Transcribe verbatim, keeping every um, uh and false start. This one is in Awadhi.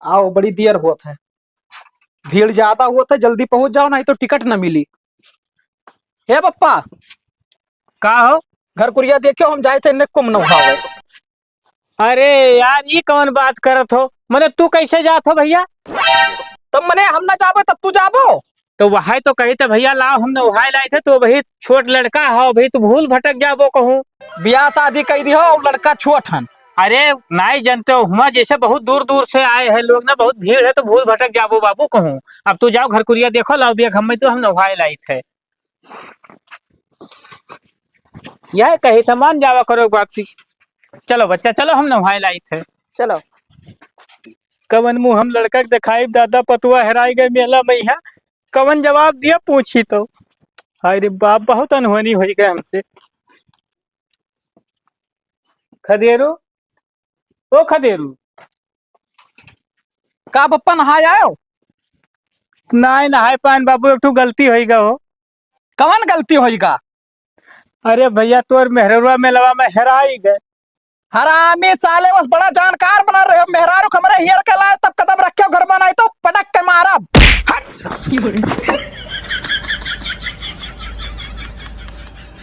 आओ, बड़ी देर होत है, भीड़ ज्यादा होत है, जल्दी पहुँच जाओ, नहीं तो टिकट न मिली। हे पप्पा, का हो? घर कुरिया देखियो, हम जाए थे इन्ने कुम नौहावे। अरे यार, ई कवन बात करत हो? मने तू कैसे जात हो भइया? तब मने हम ना जाबे तब तू जाबो? तो वहै तो कही थे भइया, लाओ हम नौहाय लाए थे, तो अबही छोट लड़का हो, अबही तू भूल भटक जाबो कहूँ। बियाह शादी कइ दिहो, अउ लड़का छोट हन। अरे नाई जनते हो, हुआँ जैसे बहुत दूर दूर से आए हैं लोग ना, बहुत भीड़ है, तो भूल भटक जाबो बाबू कहूँ। अब तू जाओ घर कुरिया देखो, लाओ बैग हमें तो हम नौहाय लाए थे। यह कही था, मान जावा करो बाप की। चलो बच्चा, चलो हम नहाए लाई थे। चलो। कवन मुँह हम लड़का के देखाई, दादा पतुआ हेराई गए मेला में है। कवन जवाब दिया पूछी तो। हाय रे बाप, बहुत अनहोनी हो गए हमसे। खदेरू, ओ खदेरू। का पप्पा नहाए आयो? नाई नहाए पाएन बाबू, एक ठो गलती होई गा हो। कवन गलती होई गा? अरे भइया, तोर मेहररुआ मेलवा में हेराई गए। हरामी साले, बस बड़ा जानकार बना रहे हो। मेहरारू के हमरे हेर के लाए, तब कदम रखे हो घर में, नहीं तो पटक के मारब। हट।